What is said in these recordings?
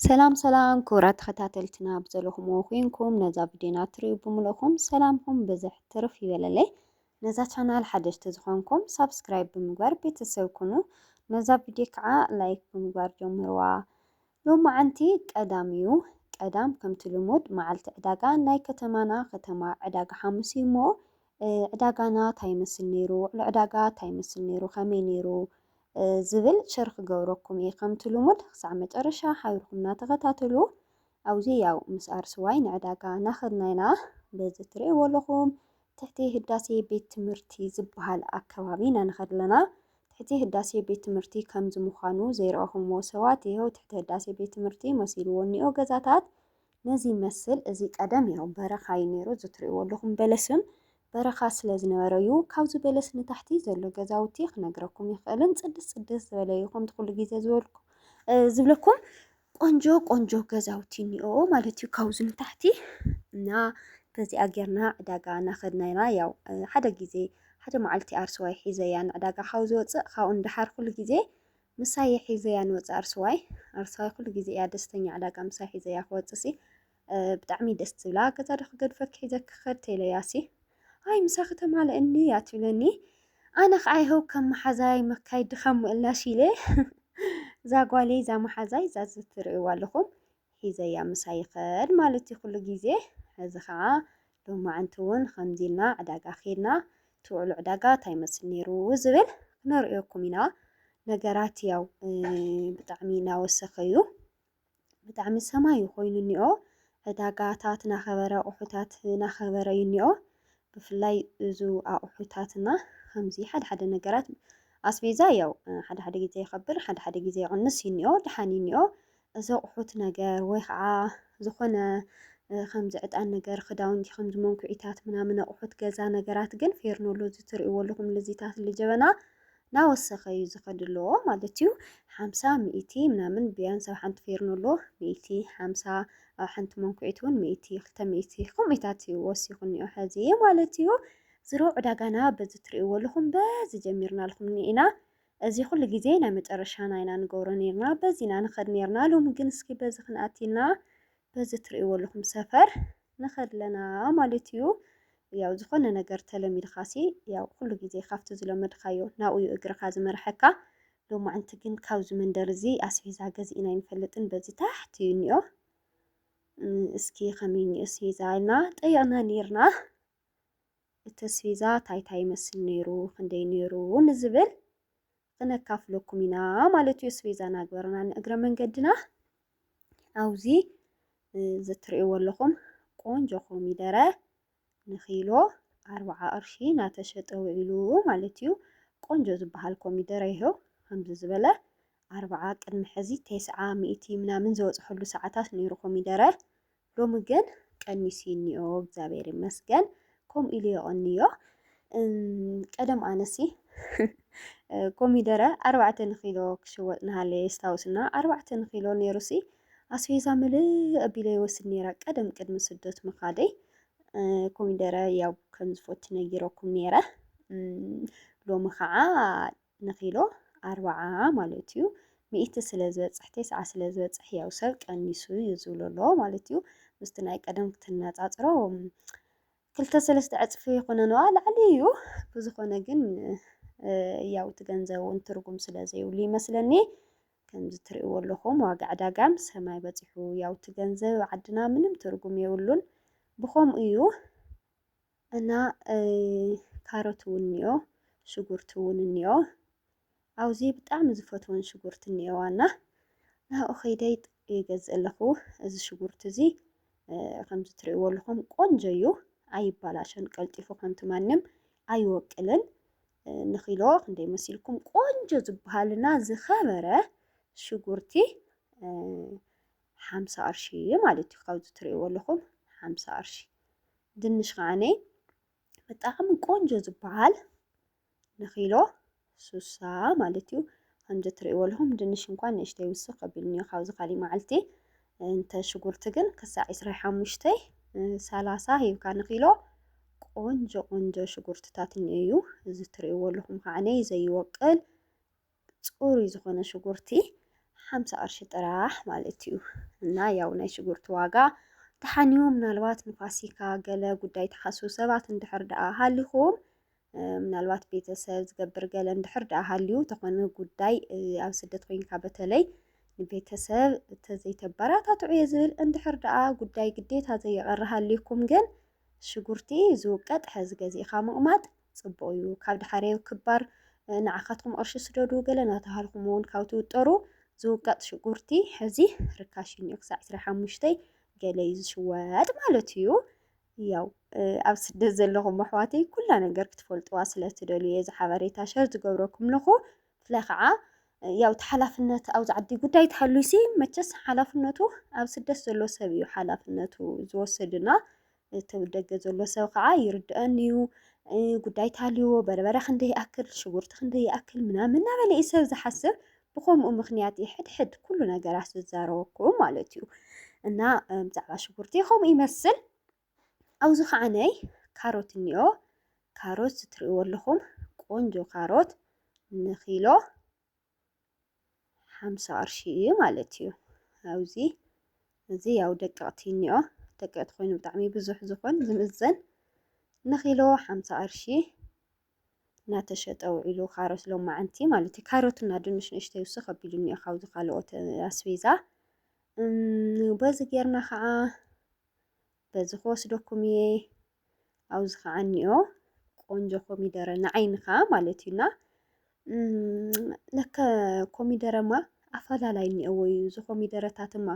ሰላም ሰላም ክቡራት ተኸታተልትና ብዘለኹምዎ ኮይንኩም ነዛ ቪድዮና ትርእዩ ብምልእኹም ሰላምኩም ብዝሕ ትርፍ ይበለለይ። ነዛ ቻናል ሓደሽቲ ዝኾንኩም ሳብስክራይብ ብምግባር ቤተሰብ ኩኑ። ነዛ ቪድዮ ከዓ ላይክ ብምግባር ጀምርዋ። ሎማዓንቲ ቀዳም እዩ። ቀዳም ከምቲ ልሙድ መዓልቲ ዕዳጋ ናይ ከተማና ከተማ ዕዳጋ ሓሙስ እዩ እሞ ዕዳጋና እንታይ ይመስል ነይሩ፣ ውዕሎ ዕዳጋ እንታይ ይመስል ነይሩ፣ ከመይ ነይሩ ዝብል ሸር ክገብረኩም እየ። ከምቲ ልሙድ ክሳዕ መጨረሻ ሓቢርኩም እናተኸታተሉ። ኣብዚ ያው ምስ ኣርሲ ዋይ ንዕዳጋ እናኸድና ኢና። በዚ ትርእይዎ ኣለኹም ትሕቲ ህዳሴ ቤት ትምህርቲ ዝበሃል ኣከባቢ ኢና ንኸድ ኣለና። ትሕቲ ህዳሴ ቤት ትምህርቲ ከምዚ ምዃኑ ዘይረኣኹምዎ ሰባት ይኸው ትሕቲ ህዳሴ ቤት ትምህርቲ መሲልዎ እኒኦ ገዛታት ነዚ ይመስል። እዚ ቀደም ያው በረኻ እዩ ነይሩ። እዚ ትርእይዎ ኣለኹም በለስም በረኻ ስለ ዝነበረ እዩ። ካብዚ በለስ ንታሕቲ ዘሎ ገዛውቲ ክነግረኩም ይኽእልን ጽድስ ጽድስ ዝበለ እዩ። ከምቲ ኩሉ ግዜ ዝበልኩ ዝብለኩም ቆንጆ ቆንጆ ገዛውቲ እኒኦ ማለት እዩ። ካብዚ ንታሕቲ እና በዚኣ ጌርና ዕዳጋ እናኸድና ኢና። ያው ሓደ ግዜ ሓደ መዓልቲ ኣርሲ ዋይ ሒዘያ ንዕዳጋ ካብ ዝወፅእ ካብኡ ንደሓር ኩሉ ግዜ ምሳይ ሒዘያ ንወፅእ ኣርሲ ዋይ። ኣርሲ ዋይ ኩሉ ግዜ እያ ደስተኛ ዕዳጋ ምሳይ ሒዘያ ክወፅእ ሲ ብጣዕሚ ደስ ትብላ። ገዛ ዶ ክገድፈኪ ሒዘ ክኸድ ተይለያ ሲ ኣይ ምሳኺ ተማልእኒ እያ ትብለኒ። ኣነ ከዓ ይኸው ከም መሓዛይ መካይድ ድኻም ምእላሽ ኢለ እዛ ጓለይ እዛ መሓዛይ እዛ ዝትርእይዋ ኣለኹም ሒዘያ ምሳይ ይኸድ ማለት እዩ ኩሉ ግዜ። እዚ ከዓ ሎማዓንቲ እውን ከምዚ ኢልና ዕዳጋ ኬድና ትውዕሉ ዕዳጋ እንታይ ይመስል ነይሩ ዝብል ክነርእየኩም ኢና። ነገራት ያው ብጣዕሚ እናወሰኸ እዩ። ብጣዕሚ ሰማይ ኮይኑ እኒኦ። ዕዳጋታት እናኸበረ ኣቑሑታት እናኸበረ እዩ እኒኦ። ብፍላይ እዙ ኣቑሑታትና ከምዚ ሓደ ሓደ ነገራት ኣስቤዛ ያው ሓደ ሓደ ግዜ ይኸብር ሓደ ሓደ ግዜ ይቕንስ እዩ እኒኦ። ደሓን እዩ እኒኦ። እዚ ኣቑሑት ነገር ወይ ከዓ ዝኾነ ከምዚ ዕጣን ነገር ክዳውንቲ ከምዚ መንኩዒታት ምናምን ኣቑሑት ገዛ ነገራት ግን ፌርኖሎ እዚ ትርእይዎ ኣለኹም ልዚታት ልጀበና ናወሰኸ እዩ ዝኸድ ኣለዎ ማለት እዩ። ሓምሳ ሚእቲ ምናምን ቢያንስ ኣብ ሓንቲ ፌርኖሎ ሚእቲ ሓምሳ ኣብ ሓንቲ መንኩዒት እውን ሚእቲ ክልተ ሚእቲ ከምኡታት እዩ ወሲኹ እኒኦ ሕዚ ማለት እዩ። ዝሮ ዕዳጋና በዚ ትርእይዎ ኣለኹም በዚ ጀሚርና ኣለኹም እኒኢና። እዚ ኩሉ ግዜ ናይ መጨረሻና ኢና ንገብሮ ነርና በዚ ኢና ንኸድ ነርና ሎሚ ግን እስኪ በዚ ክንኣቲና በዚ ትርእይዎ ኣለኹም ሰፈር ንኸድ ኣለና ማለት እዩ። ያው ዝኾነ ነገር ተለሚድኻሲ ያው ኩሉ ግዜ ካብቲ ዝለመድካዮ ናብኡ እዩ እግርኻ ዝመርሐካ። ሎማዓንቲ ግን ካብዚ መንደር እዚ ኣስቤዛ ገዚእና ኣይንፈልጥን በዚ ታሕቲ እዩ እኒኦ። እስኪ ከመይ እኒኦ ኣስቤዛ ኢልና ጠየቕና ነርና። እቲ ኣስቤዛ እንታይ እንታይ ይመስል ነይሩ ክንደይ ነይሩ ንዝብል ክነካፍለኩም ኢና ማለት እዩ። ኣስቤዛ ናግበርና ንእግረ መንገድና ኣብዚ ዝትርእይዎ ኣለኹም ቆንጆ ኮሚደረ ንኪሎ ኣርባዓ ቅርሺ እናተሸጠ ውዒሉ ማለት እዩ። ቆንጆ ዝበሃል ኮሚደረ ይኸው ከምዚ ዝበለ ኣርባዓ ቅድሚ ሕዚ ተስዓ ሚእቲ ምናምን ዝበፅሐሉ ሰዓታት ነይሩ ኮሚደረ። ሎሚ ግን ቀኒሱ እኒኦ እግዚኣብሔር ይመስገን። ከምኡ ኢሉ የቐንዮ። ቀደም ኣነሲ ኮሚደረ ኣርባዕተ ንኪሎ ክሽወጥ ንሃለ የስታውስና ኣርባዕተ ንኪሎ ነይሩሲ ኣስቤዛ ምልእ ኣቢለ ይወስድ ነይራ ቀደም ቅድሚ ስደት ምኻደይ። ኮሚደረ ያው ከም ዝፈቱ ነጊረኩም ነይረ። ሎሚ ከዓ ንኪሎ ኣርባዓ ማለት እዩ። ሚእቲ ስለ ዝበፅሕ ተስዓ ስለ ዝበፅሕ ያው ሰብ ቀኒሱ እዩ ዝብሎ ኣሎ ማለት እዩ። ምስቲ ናይ ቀደም ክትነፃፅሮ ክልተ ሰለስተ ዕፅፊ ይኾነንዋ ላዕሊ እዩ። ብዝኾነ ግን ያው እቲ ገንዘብ እውን ትርጉም ስለ ዘይብሉ ይመስለኒ ከምዚ ትርእይዎ ኣለኹም ዋጋ ዕዳጋም ሰማይ በፂሑ። ያው እቲ ገንዘብ ዓድና ምንም ትርጉም የብሉን። ብኸምኡ እዩ እና ካሮት እውን እኒኦ ሽጉርቲ እውን እኒኦ። ኣብዚ ብጣዕሚ ዝፈትወን ሽጉርቲ እኒኦዋ እና ናብኡ ከይደ ይገዝእ ኣለኹ። እዚ ሽጉርቲ እዚ ከምዚ ትርእይዎ ኣለኹም ቆንጆ እዩ። ኣይባላሸን ቀልጢፉ ከምቲ ማንም ኣይወቅልን። ንኪሎ ክንደይ መሲልኩም ቆንጆ ዝበሃልና ዝኸበረ ሽጉርቲ ሓምሳ ቅርሺ ማለት እዩ። ካብዚ ትርእይዎ ኣለኹም ሓምሳ ቅርሺ። ድንሽ ከዓነይ ብጣዕሚ ቆንጆ ዝበሃል ንኪሎ ሱሳ ማለት እዩ። ከምዚ ትርእይዎ ኣለኹም ድንሽ እንኳን ንእሽተይ ውስኽ ኣቢሉኒ እዩ ካብዚ ካሊእ መዓልቲ። እንተ ሽጉርቲ ግን ክሳዕ ዕስራ ሓሙሽተ ሰላሳ ሂብካ ንኪሎ ቆንጆ ቆንጆ ሽጉርትታት እኒኦ እዩ። እዚ ትርእይዎ ኣለኹም ከዓነይ ዘይወቅል ፅሩይ ዝኾነ ሽጉርቲ ሓምሳ ቅርሺ ጥራሕ ማለት እዩ። እና ያው ናይ ሽጉርቲ ዋጋ ተሓንዩ ምናልባት ንፋሲካ ገለ ጉዳይ ትሓስቡ ሰባት እንድሕር ደኣ ሃሊኹም፣ እ፣ ምናልባት ቤተሰብ ዝገብር ገለ እንድሕር ደኣ ሃልዩ፣ ተኾነ ጉዳይ፣ እ፣ ኣብ ስደት ኮይንካ በተለይ ንቤተሰብ ተዘይተበራታትዑ እየ ዝብል። እንድሕር ደኣ ጉዳይ ግዴታ ዘየቐሪ ሃልዩኩም ግን ሽጉርቲ ዝውቀጥ ሕዚ ገዚእኻ ምቕማጥ ጽቡቕ እዩ። ካብ ድሓር ክባር፣ እ፣ ንዓኻትኩም ቅርሺ ስደዱ ገለ እናተባሃልኩም እውን ካብ ትውጠሩ ዝውቀጥ ሽጉርቲ ሕዚ ርካሽ እዩ እኒኦ። ክሳዕ ዕስራ ሓሙሽተ ገለ እዩ ዝሽወጥ ማለት እዩ። ያው፣ እ፣ ኣብ ስደት ዘለኹም ኣሕዋተይ ኩላ ነገር ክትፈልጥዋ ስለ ትደልዩ እየ እዚ ሓበሬታ ሸር ዝገብረኩም ኣለኹ። ብፍላይ ከዓ፣ እ፣ ያው እቲ ሓላፍነት ኣብዚ ዓዲ ጉዳይ ተሃልዩሲ መቸስ ሓላፍነቱ ኣብ ስደት ዘሎ ሰብ እዩ ሓላፍነቱ ዝወስድና። እቲ ደገ ዘሎ ሰብ ከዓ ይርድአኒ እዩ። እ፣ ጉዳይ ተሃልዩዎ በርበረ ክንደይ ይኣክል፣ ሽጉርቲ ክንደይ ይኣክል ምናምን እናበለ እዩ ሰብ ዝሓስብ። ብኸምኡ ምኽንያት እዩ ሕድሕድ ኩሉ ነገራት ዝዛረበኩም ማለት እዩ። እና፣ እ፣ ብዛዕባ ሽጉርቲ ከምኡ ይመስል። ኣብዚ ከዓ ናይ ካሮት እኒኦ። ካሮት እትርእይዎ ኣለኹም ቆንጆ ካሮት ንኪሎ ሓምሳ ቅርሺ እዩ ማለት እዩ። ኣብዚ፣ እዚ ያው ደቀቕቲ እኒኦ። ደቀቕቲ ኮይኑ ብጣዕሚ ብዙሕ ዝኾን ዝምዘን ንኪሎ ሓምሳ ቅርሺ እናተሸጠ ውዒሉ ካሮት ሎማዓንቲ ማለት እዩ። ካሮትና ድንሽ ንእሽተይ ውስኽ ኣቢሉ እኒኦ ካብዚ ካልኦት ኣስቤዛ። እም፣ በዚ ጌርና ከዓ በዚ ክወስደኩም እየ። ኣብዚ ከዓ እኒኦ ቆንጆ ኮሚደረ ንዓይንኻ ማለት እዩና። እም፣ ለከ ኮሚደረማ ኣፈላላይ እኒኦዎ እዩ። እዚ ኮሚደረታትማ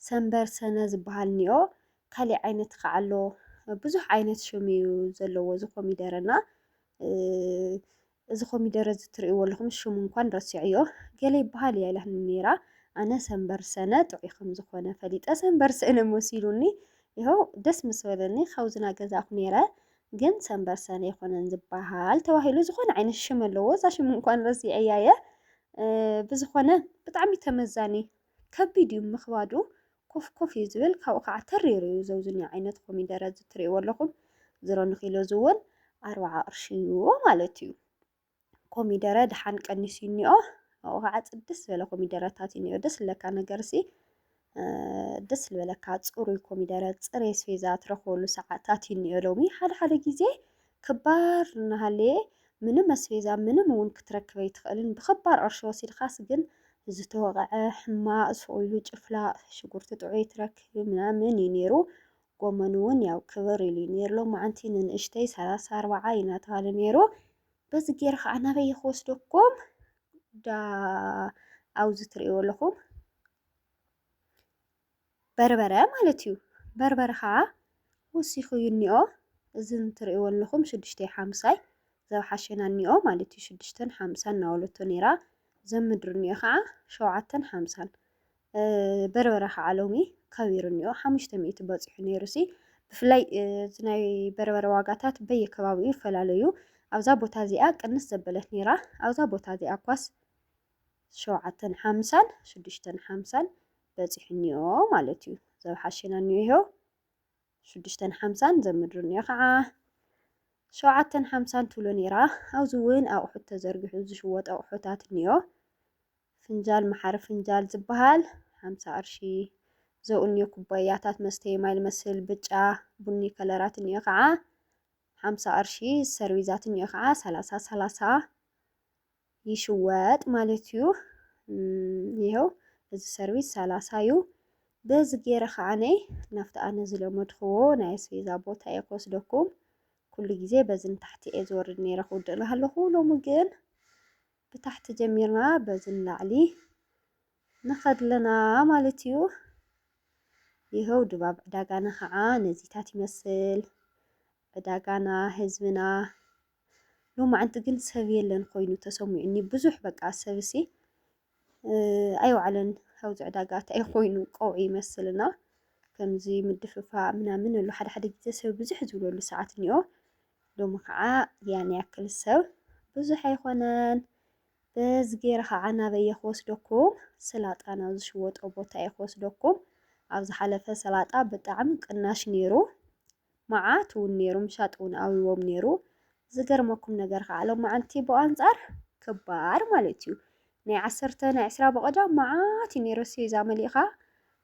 ሰንበር ሰነ ዝበሃል እኒኦ። ካሊእ ዓይነት ከዓ ኣሎ። ብዙሕ ዓይነት ሽም እዩ ዘለዎ እዚ ኮሚደረና። እ፣ እዚ ኮሚደረ እዚ ትርእይዎ ኣለኹም ሽሙ እንኳን ረሲዐዮ። ገለ ይበሃል እያ ኢላትኒ ነይራ። ኣነ ሰንበር ሰነ ጥዑይ ከም ዝኾነ ፈሊጠ ሰንበር ሰነ መሲሉኒ። ይኸው ደስ ምስ በለኒ ካብዚ እናገዛእኹ ነይረ። ግን ሰንበር ሰነ ኣይኮነን ዝበሃል ተባሂሉ ዝኾነ ዓይነት ሽም ኣለዎ። እዛ ሽም እንኳን ረሲዐያ እየ። እ፣ ብዝኾነ ብጣዕሚ ተመዛኒ ከቢድ እዩ ምኽባዱ። ኮፍ ኮፍ እዩ ዝብል። ካብኡ ከዓ ተሪሩ እዩ ዘውዝኒ ዓይነት ኮሚደረ እዚ ትርእይዎ ኣለኹም። ዝሮ ንኪሎ እዚ እውን ኣርብዓ ቅርሺ እዩ ማለት እዩ። ኮሚደረ ደሓን ቀኒሱ እኒኦ። ኣብኡ ከዓ ጽድስ ዝበለ ኮሚደረታት እዩ እኒኦ። ደስ ዝብለካ ነገርሲ፣ እ፣ ደስ ዝበለካ ጽሩይ ኮሚደረ፣ ጽሬ ኣስቤዛ ትረኽበሉ ሰዓታት እዩ እኒኦ ሎሚ። ሓደ ሓደ ግዜ ክባር እናሃለየ ምንም ኣስቤዛ ምንም እውን ክትረክብ ኣይትኽእልን። ብኽባር ቅርሺ ወሲድካስ ግን ዝተወቕዐ ሕማቕ፣ ሱቕ ኢሉ ጭፍላቕ፣ ሽጉርቲ ጥዑይ ትረክብ ምናምን እዩ ነይሩ። ጎመን እውን ያው ክብር ኢሉ እዩ ነይሩ። ሎማዓንቲ ንንእሽተይ ሰላሳ ኣርብዓ እዩ እናተባሃለ ነይሩ። በዚ ገይረ ከዓ ናበይ ክወስደኩም ዳ ኣብዚ ትርእይዎ ኣለኹም በርበረ ማለት እዩ። በርበረ ከዓ ወሲኹ እዩ እኒኦ። እዚ እንትርእይዎ ኣለኹም ሽዱሽተ ሓምሳይ ዘብሓሸና እኒኦ ማለት እዩ። ሽዱሽተን ሓምሳን እናበለቶ ነይራ። ዘምድር እኒኦ ከዓ ሸውዓተን ሓምሳን። እ፣ በርበረ ከዓ ሎሚ ከቢሩ እኒኦ። ሓሙሽተ ሚእቲ በፂሑ ነይሩ ሲ። ብፍላይ፣ እ፣ እዚ ናይ በርበረ ዋጋታት በየከባቢኡ ይፈላለዩ። ኣብዛ ቦታ እዚኣ ቅንስ ዘበለት ነይራ። ኣብዛ ቦታ እዚኣ እኳስ ሸውዓተን ሓምሳን ሽዱሽተን ሓምሳን በፂሑ እኒኦ ማለት እዩ። ዘብሓሸና እኒኦ ይኸው ሽዱሽተን ሓምሳን ዘምድር እኒኦ ከዓ ሸውዓተን ሓምሳን ትብሎ ነይራ። ኣብዚ እውን ኣቑሑት ተዘርጊሑ ዝሽወጥ ኣቑሑታት እኒኦ። ፍንጃል መሓሪ ፍንጃል ዝበሃል ሓምሳ ቅርሺ። ዘኡ እኒኦ ኩባያታት መስተ ማይ ዝመስል ብጫ ቡኒ ከለራት እኒኦ ከዓ ሓምሳ ቅርሺ። ሰርቪዛት እኒኦ ከዓ ሰላሳ ሰላሳ ይሽወጥ ማለት እዩ። እም፣ ይኸው እዚ ሰርቪስ ሰላሳ እዩ። በዚ ገይረ ከዓ ነይ ናብቲ ኣነ ዝለመድኽዎ ናይ ኣስቤዛ ቦታ እየ ክወስደኩም። ኩሉ ግዜ በዚ ንታሕቲ እየ ዝወርድ ነይረ ክውድእ እናሃለኹ፣ ሎሚ ግን ብታሕቲ ጀሚርና በዚ ንላዕሊ ንኸድ ኣለና ማለት እዩ። ይኸው ድባብ ዕዳጋና ከዓ ነዚታት ይመስል። ዕዳጋና፣ ህዝብና፣ ሎማዓንቲ ግን ሰብ የለን ኮይኑ ተሰሚዑኒ። ብዙሕ በቃ ሰብሲ፣ እ፣ ኣይወዓለን። ካብዚ ዕዳጋ እንታይ ኮይኑ ቀውዒ ይመስልና። ከምዚ ምድፍፋእ ምናምን ኣሎ። ሓደ ሓደ ግዜ ሰብ ብዙሕ ዝብለሉ ሰዓት እኒኦ። ሎሚ ከዓ ያን ያክል ሰብ ብዙሕ ኣይኮነን። በዚ ገይረ ከዓ ናበይ እየ ክወስደኩም? ሰላጣ ናብ ዝሽወጦ ቦታ እየ ክወስደኩም። ኣብ ዝሓለፈ ሰላጣ ብጣዕሚ ቅናሽ ነይሩ። መዓት እውን ነይሩ፣ ምሻጥ እውን ኣብዎም ነይሩ። ዝገርመኩም ነገር ከዓ ሎማዓንቲ ብኣንጻር ክባር ማለት እዩ። ናይ ዓሰርተ ናይ ዕስራ ብቐዳም መዓት እዩ ነይሩ ኣስቤዛ መሊእኻ።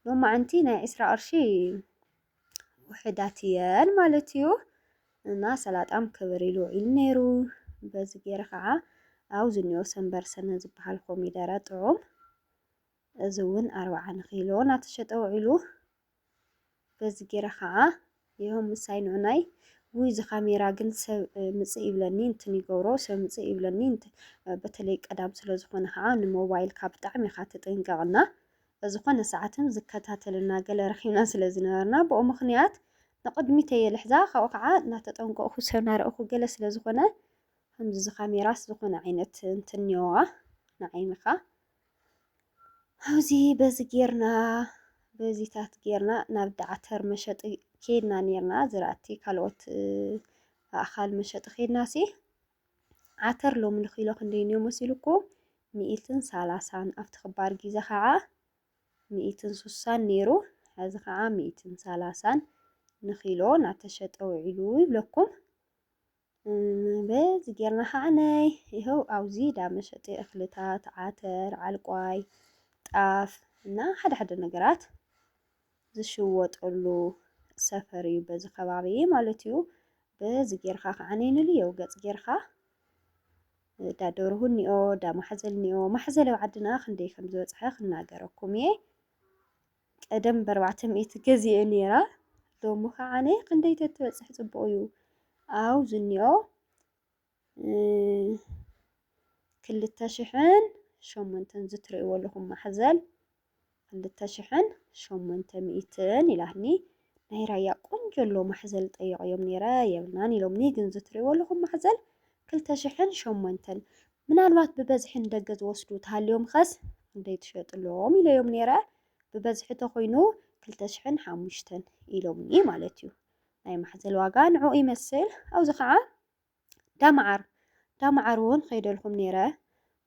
ሎማዓንቲ ናይ ዕስራ ቅርሺ ውሕዳት እየን ማለት እዩ። እና ሰላጣም ክብር ኢሉ ውዒሉ ነይሩ። በዚ ገይረ ከዓ ኣብዚ እኒኦ ሰንበርሰነ ዝበሃል ኮሚደረ ጥዑም፣ እዚ እውን ኣርብዓ ንኪሎ እናተሸጠ ውዒሉ። በዚ ገይረ ከዓ ይኸው ምሳይ ንዑናይ። ውይ፣ እዚ ካሜራ ግን ሰብ፣ እ፣ ምፅእ ይብለኒ እንትን ይገብሮ፣ ሰብ ምፅእ ይብለኒ እንት-፣ እ፣ በተለይ ቀዳም ስለ ዝኾነ ከዓ ንሞባይልካ ብጣዕሚ ኢኻ ትጥንቀቕና። ዝኾነ ሰዓትን ዝከታተልና ገለ ረኺብና ስለ ዝነበርና፣ ብኡ ምኽንያት ንቕድሚት እየ ልሕዛ፣ ካብኡ ከዓ እናተጠንቀቕኩ ሰብ እናረእኹ ገለ ስለ ዝኾነ፣ ከምዚ እዚ ካሜራስ ዝኾነ ዓይነት እንትን እኒኦዋ ንዓይንኻ። ኣብዚ በዚ ጌርና፣ በዚታት ጌርና ናብ ዳዓተር መሸጢ ኬድና ኔርና። ዝራእቲ ካልኦት፣ እ፣ ኣእኻል መሸጢ ኬድና ሲ፣ ዓተር ሎሚ ንኪሎ ክንደይ እኒኦ መሲልኩም? ሚእትን ሰላሳን፣ ኣብቲ ክባር ግዜ ከዓ ሚእትን ሱሳን ነይሩ። ሕዚ ከዓ ሚእትን ሰላሳን ንኪሎ እናተሸጠ ውዒሉ ይብለኩም። እም፣ በዚ ጌርና ከዓ ናይ፣ ይኸው ኣብዚ ዳ መሸጢ እኽልታት፣ ዓተር፣ ዓልቋይ፣ ጣፍ እና ሓደ ሓደ ነገራት ዝሽወጠሉ ሰፈር እዩ በዚ ከባቢ ማለት እዩ። በዚ ጌርካ ከዓ ነይንሉ የው ገፅ ጌርካ ዳ ደርሁ እኒኦ፣ ዳ ማሕዘል እኒኦ። ማሕዘል ኣብ ዓድና ክንደይ ከም ዝበፅሐ ክናገረኩም እየ። ቀደም ብኣርባዕተ ሚእቲ ገዚኤ ነይራ፣ ሎሚ ከዓ ነ ክንደይ ተትበፅሕ ፅቡቕ እዩ። ኣብ ዝኒኦ፣ እ፣ ክልተ ሽሕን ሸሞንተን ዝትርእይዎ ኣለኹም ማሕዘል፣ ክልተ ሽሕን ሸሞንተ ሚእትን ኢላትኒ። ናይ ራያ ቆንጆ ኣሎ ማሕዘል ጠይቐዮም ነይረ፣ የብልናን ኢሎምኒ፣ ግን ዝትርእይዎ ኣለኹም ማሕዘል ክልተ ሽሕን ሸሞንተን። ምናልባት ብበዝሒ ንደገ ዝወስዱ ተሃልዮም ኸስ ክንደይ ትሸጥሎም ኢለዮም ነይረ። ብበዝሒ ተኾይኑ ክልተ ሽሕን ሓሙሽተን ኢሎምኒ ማለት እዩ። ናይ ማሕዘል ዋጋ ንዕኡ ይመስል። ኣብዚ ኸዓ ዳመዓር፣ ዳመዓር እውን ከይደልኩም ነይረ።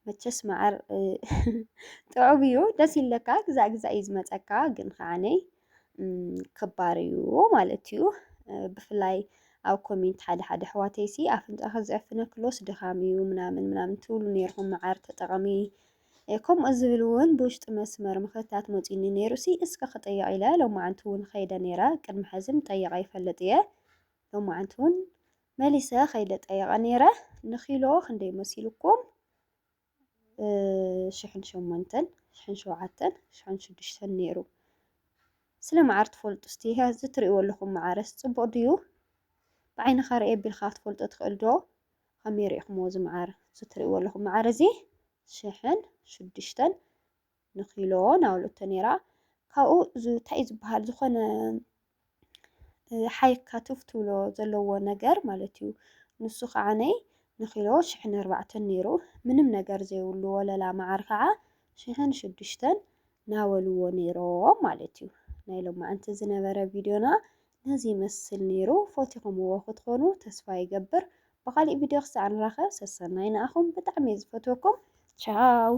መቸስ መዓር፣ እ፣ ጥዑም እዩ፣ ደስ ይለካ፣ ግዛእ ግዛእ እዩ ዝመጸካ፣ ግን ከዓነይ፣ እም፣ ክባር እዩ ማለት እዩ። እ፣ ብፍላይ ኣብ ኮሜንት ሓደ ሓደ ኣሕዋተይሲ፣ "ኣፍንጫኺ ዝዕፍነ ክሎስ ድኻም እዩ" ምናምን ምናምን ትብሉ ነይርኩም፣ መዓር ተጠቐሚ። እ፣ ከምኡ ዝብል እውን ብውሽጢ መስመር ምኽታት መጺኒ ነይሩ ሲ፣ እስከ ክጠይቕ ኢለ ሎማዓንቲ እውን ከይደ ነይረ። ቅድሚ ሕዚ ምጠይቐ ይፈልጥ እየ። ሎማዓንቲ እውን መሊሰ ከይደ ጠይቐ ነይረ። ንኪሎ ክንደይ መሲልኩም? እ፣ ሽሕን ሸሞንተን፣ ሽሕን ሸውዓተን፣ ሽሕን ሽዱሽተን ነይሩ። ስለ መዓር ትፈልጡ እስቲ፣ እዚ ትርእይዎ ኣለኹም መዓርስ ጽቡቕ ድዩ? ብዓይንኻ ርኤ ቢልካ ክትፈልጦ ትኽእል ዶ? ከመይ ርኢኹምዎ እዚ መዓር? እዚ ትርእይዎ ኣለኹም መዓር እዚ ሽሕን ሽዱሽተን ንኪሎ እናበለቶ ነይራ። ካብኡ እዚ እንታይ እዩ ዝበሃል፣ ዝኾነ፣ እ፣ ሓይካ ቱፍ ትብሎ ዘለዎ ነገር ማለት እዩ። ንሱ ከዓ ናይ ንኪሎ ሽሕን ኣርባዕተን ነይሩ። ምንም ነገር ዘይብሉ ወለላ መዓር ከዓ ሽሕን ሽዱሽተን እናበልዎ ነይሮም ማለት እዩ። ናይ ሎማዓንቲ ዝነበረ ቪድዮና ነዚ ይመስል ነይሩ። ፈቲኹምዎ ክትኾኑ ተስፋ ይገብር። ብኻሊእ ቪድዮ ክሳዕ ንራኸብ ሰሰናይ ንኣኹም። ብጣዕሚ እየ ዝፈትወኩም። ቻው።